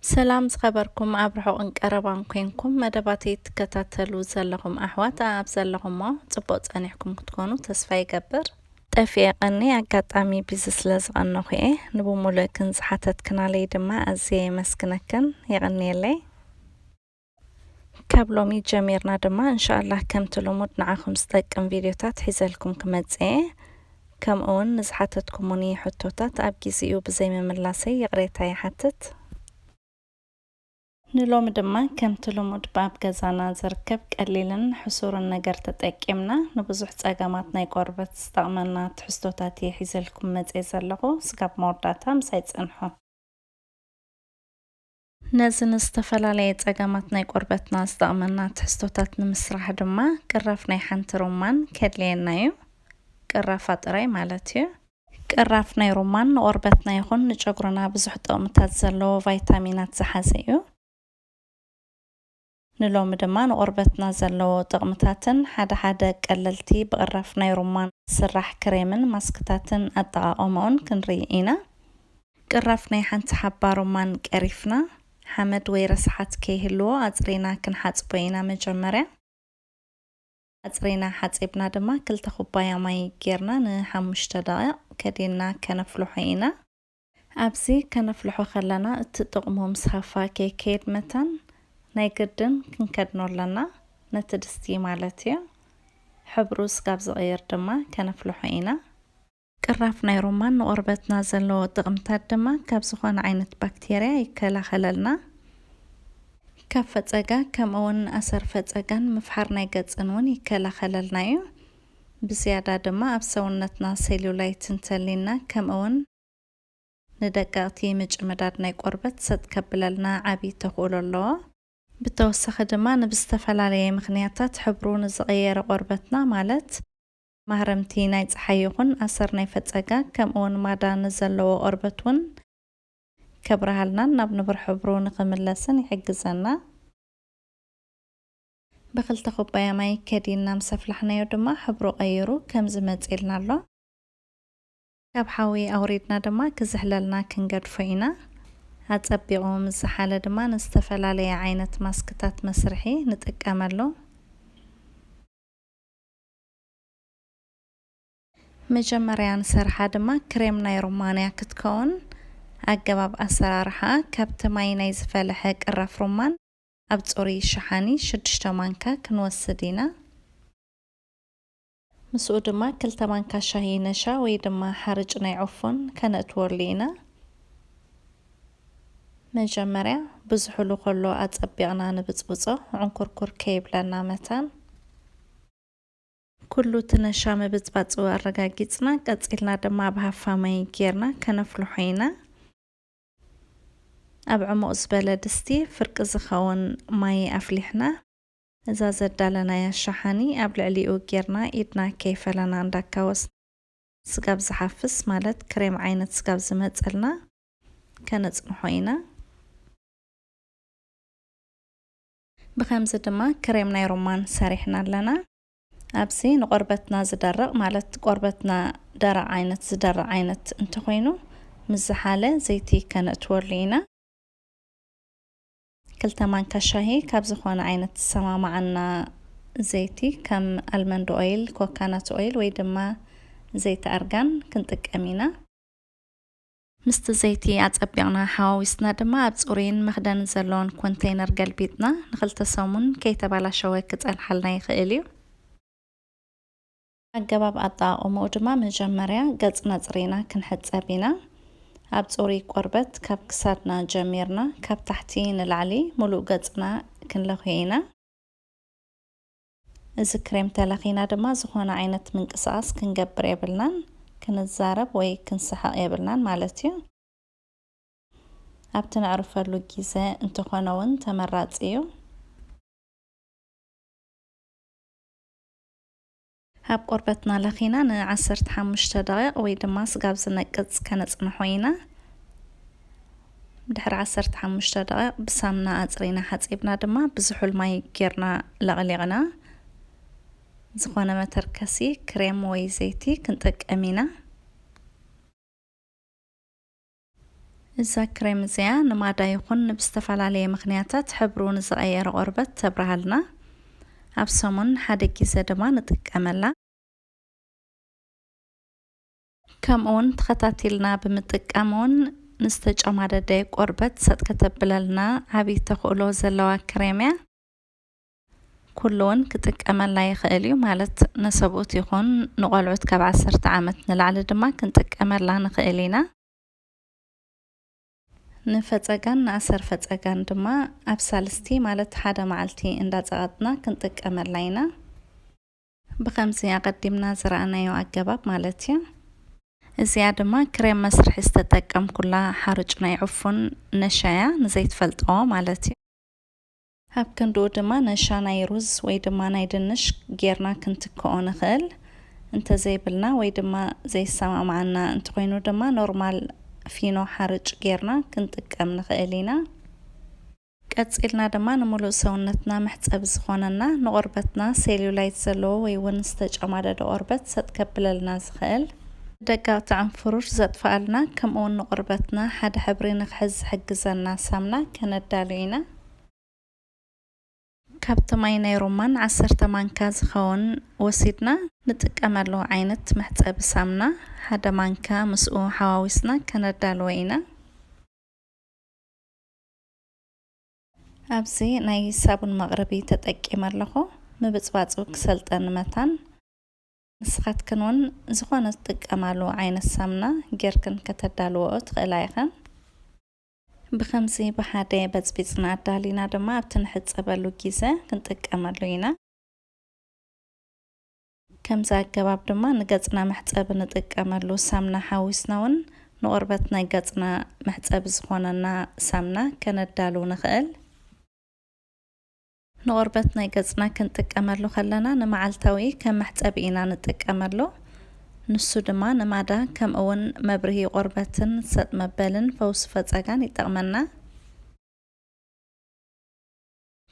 ሰላም ዝኸበርኩም ኣብ ርሑቕን ቀረባን ኮንኩም መደባተይ ትከታተሉ ዘለኹም ኣሕዋት ኣብ ዘለኹሞ ጽቡቕ ጸኒሕኩም ክትኮኑ ተስፋ ይገብር። ጠፊኤ ቀኒ ኣጋጣሚ ቢዚ ስለ ዝቐነኹ እየ። ንብሙሉእክን ዝሓተትክናለይ ድማ ኣዝየ የመስግነክን። የቐንየለይ። ካብ ሎሚ ጀሚርና ድማ እንሻኣላህ ከምቲ ልሙድ ንዓኹም ዝጠቅም ቪድዮታት ሒዘልኩም ክመጽእ እየ። ከምኡ እውን ንዝሓተትኩሙኒ ሕቶታት ኣብ ግዜኡ ብዘይምምላሰይ ይቕሬታ ይሓትት። ንሎሚ ድማ ከምቲ ልሙድ ብኣብ ገዛና ዝርከብ ቀሊልን ሕሱርን ነገር ተጠቂምና ንብዙሕ ጸገማት ናይ ቆርበት ዝጠቕመና ትሕዝቶታት እየ ሒዘልኩም መጽየ ዘለኹ። ስጋብ መወዳእታ ምሳይ ጽንሑ። ነዚ ንዝተፈላለየ ጸገማት ናይ ቆርበትና ዝጠቕመና ትሕዝቶታት ንምስራሕ ድማ ቅራፍ ናይ ሓንቲ ሩማን ከድልየና እዩ። ቅራፋ ጥራይ ማለት እዩ። ቅራፍ ናይ ሩማን ንቆርበትና ይኹን ንጨጉርና ብዙሕ ጥቕምታት ዘለዎ ቫይታሚናት ዝሓዘ እዩ። ንሎሚ ድማ ንቆርበትና ዘለዎ ጥቕምታትን ሓደ ሓደ ቀለልቲ ብቅራፍ ናይ ሩማን ዝስራሕ ክሬምን ማስክታትን ኣጠቓቕምኡን ክንርኢ ኢና። ቅራፍ ናይ ሓንቲ ሓባ ሩማን ቀሪፍና ሓመድ ወይ ረስሓት ከይህልዎ ኣጽሪና ክንሓጽቦ ኢና። መጀመርያ ኣጽሪና ሓጺብና ድማ ክልተ ኩባያ ማይ ጌርና ንሓሙሽተ ደቂቕ ከዲንና ከነፍልሖ ኢና። ኣብዚ ከነፍልሖ ከለና እቲ ጥቕሙ ምስ ሃፋ ከይከይድ መታን ናይ ግድን ክንከድኖ ኣለና፣ ነቲ ድስቲ ማለት እዩ። ሕብሩ ስጋብ ዝቕይር ድማ ከነፍልሖ ኢና። ቅራፍ ናይ ሮማን ንቆርበትና ዘለዎ ጥቕምታት ድማ ካብ ዝኾነ ዓይነት ባክቴርያ ይከላኸለልና። ካብ ፈጸጋ ከምኡ እውን ኣሰር ፈጸጋን ምፍሓር ናይ ገጽን እውን ይከላኸለልና እዩ። ብዝያዳ ድማ ኣብ ሰውነትና ሴሉላይት እንተሊና ከምኡ እውን ንደቀቕቲ ምጭምዳድ ናይ ቆርበት ሰጥ ከብለልና ዓቢ ተኽእሎ ኣለዎ። ብተወሳኺ ድማ ንብዝተፈላለየ ምኽንያታት ሕብሩ ንዝቐየረ ቆርበትና ማለት ማህረምቲ ናይ ጸሓይ ይኹን ኣሰር ናይ ፈጸጋ ከምኡ እውን ማዳ ንዘለዎ ቆርበት እውን ከብርሃልናን ናብ ንቡር ሕብሩ ንኽምለስን ይሕግዘና። ብክልተ ኩባያ ማይ ከዲንና ምስ ኣፍላሕናዮ ድማ ሕብሩ ቀይሩ ከም ዝመጽእልና ኣሎ። ካብ ሓዊ ኣውሪድና ድማ ክዝሕለልና ክንገድፎ ኢና። ኣጸቢቑ ምስ ዝሓለ ድማ ንዝተፈላለየ ዓይነት ማስክታት መስርሒ ንጥቀመሉ። መጀመርያ ንሰርሓ ድማ ክሬም ናይ ሩማንያ ክትከውን። ኣገባብ ኣሰራርሓ፣ ካብቲ ማይ ናይ ዝፈለሐ ቅራፍ ሩማን ኣብ ጽሩይ ሸሓኒ ሽዱሽተ ማንካ ክንወስድ ኢና። ምስኡ ድማ ክልተ ማንካ ሻሂ ነሻ ወይ ድማ ሓርጭ ናይ ዑፉን ከነእትወሉ ኢና። መጀመርያ ብዝሑሉ ከሎ ኣጸቢቕና ንብጽብጾ፣ ዕንኩርኩር ከይብለና መታን። ኩሉ እቲ ነሻ ምብጽባጹ ኣረጋጊጽና፣ ቀጺልና ድማ ብሃፋ ማይ ጌርና ከነፍልሖ ኢና። ኣብ ዕሙቕ ዝበለ ድስቲ ፍርቂ ዝኸውን ማይ ኣፍሊሕና፣ እዛ ዘዳለናያ ሸሓኒ ኣብ ልዕሊኡ ጌርና ኢድና ከይፈለና እንዳካወስና ስጋብ ዝሓፍስ ማለት ክሬም ዓይነት ስጋብ ዝመጸልና ከነጽንሖ ኢና። ብኸምዚ ድማ ክሬም ናይ ሮማን ሰሪሕና ኣለና። ኣብዚ ንቆርበትና ዝደርቕ ማለት ቆርበትና ደረቕ ዓይነት ዝደርቕ ዓይነት እንተኾይኑ ምስ ዝሓለ ዘይቲ ከነእትወሉ ኢና። ክልተ ማንካ ሻሂ ካብ ዝኾነ ዓይነት ዝሰማማዓና ዘይቲ ከም ኣልመንድ ኦይል፣ ኮካናት ኦይል ወይ ድማ ዘይቲ ኣርጋን ክንጥቀም ኢና። ምስቲ ዘይቲ ኣጸቢቕና ሓዋዊስና ድማ ኣብ ጽሩይን መኽደን ዘለዎን ኮንተይነር ገልቢጥና ንኽልተ ሰሙን ከይተባላሸወ ክጸንሓልና ይኽእል እዩ። ኣገባብ ኣጠቓቕምኡ ድማ መጀመርያ ገጽና ጽሪና ክንሕጸብ ኢና። ኣብ ጽሩይ ቆርበት ካብ ክሳድና ጀሚርና ካብ ታሕቲ ንላዕሊ ሙሉእ ገጽና ክንለኽዮ ኢና። እዚ ክሬም ተለኺና ድማ ዝኾነ ዓይነት ምንቅስቓስ ክንገብር የብልናን፣ ክንዛረብ ወይ ክንስሕቕ የብልናን ማለት እዩ። ኣብቲ ነዕርፈሉ ግዜ እንተኾነ እውን ተመራጺ እዩ። ኣብ ቆርበትና ለኺና ንዓሰርተ ሓሙሽተ ደቂቕ ወይ ድማ ስጋብ ዝነቅጽ ከነጽንሖ ኢና። ድሕሪ ዓሰርተ ሓሙሽተ ደቂቕ ብሳምና ኣጽሪና ሓጺብና ድማ ብዝሑል ማይ ጌርና ለቕሊቕና ዝኾነ መተርከሲ ክሬም ወይ ዘይቲ ክንጥቀም ኢና። እዛ ክሬም እዚኣ ንማዳ ይኹን ብዝተፈላለየ ምኽንያታት ሕብሩ ንዝቐየረ ቆርበት ተብርሃልና። ኣብ ሰሙን ሓደ ግዜ ድማ ንጥቀመላ። ከምኡውን ተኸታቲልና ብምጥቃም እውን ንዝተጨማደደ ቆርበት ሰጥ ከተብለልና ዓብዪ ተኽእሎ ዘለዋ ክሬም እያ። ኩሉ እውን ክጥቀመላ ይኽእል እዩ፣ ማለት ንሰብኡት ይኹን ንቆልዑት ካብ ዓሰርተ ዓመት ንላዕሊ ድማ ክንጥቀመላ ንኽእል ኢና። ንፈጸጋን ንኣሰር ፈጸጋን ድማ ኣብ ሳልስቲ፣ ማለት ሓደ መዓልቲ እንዳጸቐጥና ክንጥቀመላ ኢና። ብኸምዚ ኣቐዲምና ዝረኣናዮ ኣገባብ ማለት እዩ። እዚኣ ድማ ክሬም መስርሒ ዝተጠቀምኩላ ሓሩጭ ናይ ዕፉን ነሻ እያ፣ ንዘይትፈልጥዎ ማለት እዩ። ኣብ ክንድኡ ድማ ነሻ ናይ ሩዝ ወይ ድማ ናይ ድንሽ ጌርና ክንትክኦ ንኽእል። እንተዘይብልና ወይ ድማ ዘይሰማማዓና እንተኾይኑ ድማ ኖርማል ፊኖ ሓርጭ ጌርና ክንጥቀም ንኽእል ኢና። ቀጺልና ድማ ንምሉእ ሰውነትና መሕጸቢ ዝኾነና ንቆርበትና ሴሉላይት ዘለዎ ወይ እውን ዝተጨማደደ ቆርበት ሰጥ ከብለልና ዝኽእል፣ ደቀቕቲ ዕንፍሩር ዘጥፍኣልና፣ ከምኡ እውን ንቆርበትና ሓደ ሕብሪ ንክሕዝ ዝሕግዘና ሳምና ከነዳሉ ኢና። ካብቲ ማይ ናይ ሮማን ዓሰርተ ማንካ ዝኸውን ወሲድና ንጥቀመሉ ዓይነት መሕጸቢ ሳምና ሓደ ማንካ ምስኡ ሓዋዊስና ከነዳልዎ ኢና። ኣብዚ ናይ ሳቡን መቕረቢ ተጠቂመ ኣለኹ። ምብጽባጹ ክሰልጠኒ መታን ንስኻትክን እውን ዝኾነ ትጥቀማሉ ዓይነት ሳምና ጌርክን ከተዳልወኦ ትኽእላ ኢኸን። ብኸምዚ ብሓደ በጽቢጽና ኣዳሊና ድማ ኣብቲ ንሕጸበሉ ግዜ ክንጥቀመሉ ኢና። ከምዚ ኣገባብ ድማ ንገጽና መሕጸቢ ንጥቀመሉ ሳምና ሓዊስና እውን ንቆርበት ናይ ገጽና መሕጸቢ ዝኾነና ሳምና ከነዳሉ ንኽእል። ንቆርበት ናይ ገጽና ክንጥቀመሉ ከለና ንመዓልታዊ ከም መሕጸቢ ኢና ንጥቀመሉ። ንሱ ድማ ንማዳ ከምኡ እውን መብርሂ ቆርበትን ሰጥ መበልን ፈውሲ ፈጸጋን ይጠቕመና።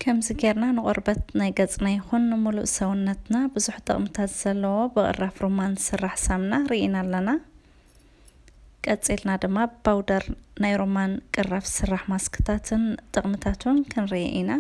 ከምዚ ጌርና ንቆርበት ናይ ገጽና ይኹን ንምሉእ ሰውነትና ብዙሕ ጥቕምታት ዘለዎ ብቕራፍ ሮማን ዝስራሕ ሳምና ርኢና ኣለና። ቀጺልና ድማ ብፓውደር ናይ ሮማን ቅራፍ ዝስራሕ ማስክታትን ጥቕምታቱን ክንርኢ ኢና።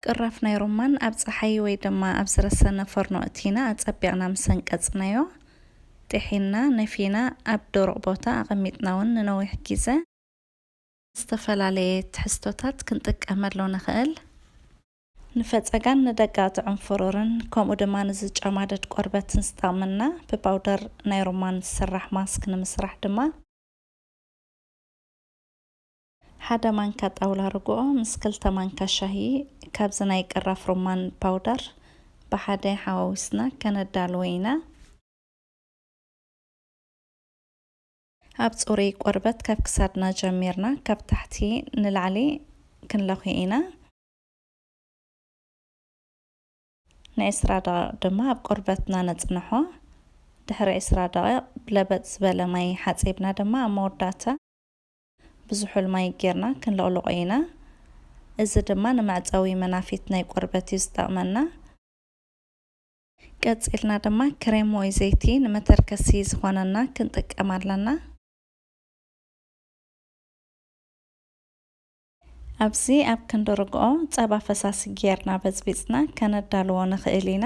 ቅራፍ ናይ ሮማን ኣብ ጸሓይ ወይ ድማ ኣብ ዝረሰነ ፈርኖ እቲና ኣጸቢቕና ምስ ኣንቀጽናዮ፣ ጥሒና፣ ነፊና፣ ኣብ ደረቕ ቦታ ኣቐሚጥና እውን ንነዊሕ ግዜ ዝተፈላለየ ትሕዝቶታት ክንጥቀመሉ ንኽእል። ንፈጸጋን ንደቀቕቲ ዕንፍሩርን ከምኡ ድማ ንዝጨማደድ ቆርበትን ዝጠቕመና ብፓውደር ናይ ሮማን ዝስራሕ ማስክ ንምስራሕ ድማ ሓደ ማንካ ጣውላ ርግኦ ምስ ክልተ ማንካ ሻሂ ካብዚ ናይ ቅራፍ ሮማን ፓውደር ብሓደ ሓዋዊስና ከነዳልዎ ኢና። ኣብ ጽሩይ ቆርበት ካብ ክሳድና ጀሚርና ካብ ታሕቲ ንላዕሊ ክንለኽዮ ኢና። ንዒስራ ደቂቕ ድማ ኣብ ቆርበትና ነጽንሖ። ድሕሪ ዒስራ ደቂቕ ብለበጥ ዝበለ ማይ ሓጺብና ድማ ኣብ መወዳእታ ብዝሑል ማይ ጌርና ክንልቕልቖ ኢና። እዚ ድማ ንመዕጸዊ መናፊት ናይ ቆርበት እዩ ዝጠቕመና። ቀጺልና ድማ ክሬም ወይ ዘይቲ ንመተርከሲ ዝኾነና ክንጥቀም ኣለና። ኣብዚ ኣብ ክንዲ ርግኦ ጸባ ፈሳሲ ጌርና በጽቢጽና ከነዳልዎ ንኽእል ኢና።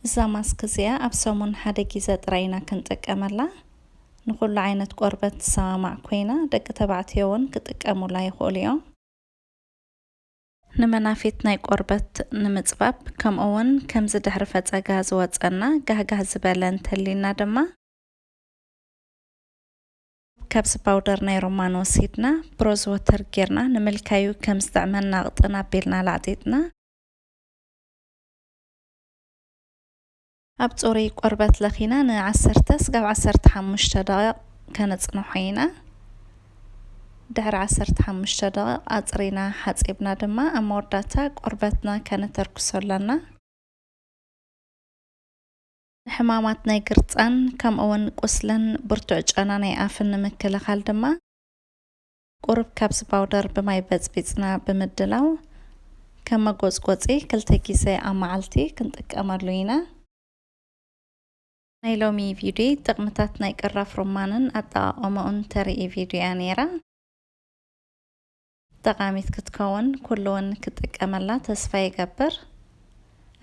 እዛ ማስክ እዚኣ ኣብ ሰሙን ሓደ ግዜ ጥራይ ኢና ክንጥቀመላ። ንኹሉ ዓይነት ቆርበት ትሰማማዕ ኮይና፣ ደቂ ተባዕትዮ እውን ክጥቀሙላ ይኽእሉ እዮም። ንመናፊት ናይ ቆርበት ንምጽባብ፣ ከምኡ እውን ከምዚ ድሕሪ ፈጸጋ ዝወጸና ጋህጋህ ዝበለ እንተሊና ድማ፣ ካብዚ ፓውደር ናይ ሮማን ወሲድና ብሮዝ ወተር ጌርና ንምልካዩ ከም ዝጥዕመና ቅጥን ኣቢልና ላዕጢጥና፣ ኣብ ጽሩይ ቆርበት ለኺና ንዓሰርተ ስጋብ ዓሰርተ ሓሙሽተ ደቂቕ ከነጽንሖ ኢና። ድሕሪ ዓሰርተ ሓሙሽተ ደቂቕ ኣጽሪና ሓጺብና ድማ ኣብ መወዳእታ ቆርበትና ከነተርክሶ ኣለና። ንሕማማት ናይ ግርጻን ከምኡ እውን ቁስልን ብርቱዕ ጨና ናይ ኣፍን ንምክልኻል ድማ ቁሩብ ካብዚ ፓውደር ብማይ በጽቢጽና ብምድላው ከም መጎጽጎጺ ክልተ ግዜ ኣብ መዓልቲ ክንጥቀመሉ ኢና። ናይ ሎሚ ቪድዮ ጥቕምታት ናይ ቅራፍ ሩማንን ኣጠቓቕመኡን ተርኢ ቪድዮ እያ ነይራ። ጠቓሚት ክትከውን ኩሉ እውን ክጥቀመላ ተስፋ ይገብር።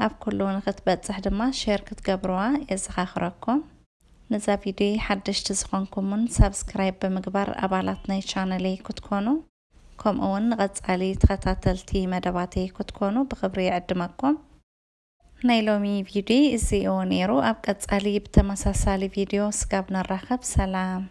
ኣብ ኩሉ ንክትበጽሕ ድማ ሼር ክትገብርዋ የዘኻኽረኩም። ነዛ ቪድዮ ሓደሽቲ ዝኾንኩምን ሳብስክራይብ ብምግባር ኣባላት ናይ ቻነለይ ክትኮኑ፣ ከምኡ እውን ንቐጻሊ ተኸታተልቲ መደባተይ ክትኮኑ ብኽብሪ ይዕድመኩም። ናይ ሎሚ ቪድዮ እዚ እዩ ነይሩ። ኣብ ቀጻሊ ብተመሳሳሊ ቪድዮ ስጋብ ንራኸብ ሰላም።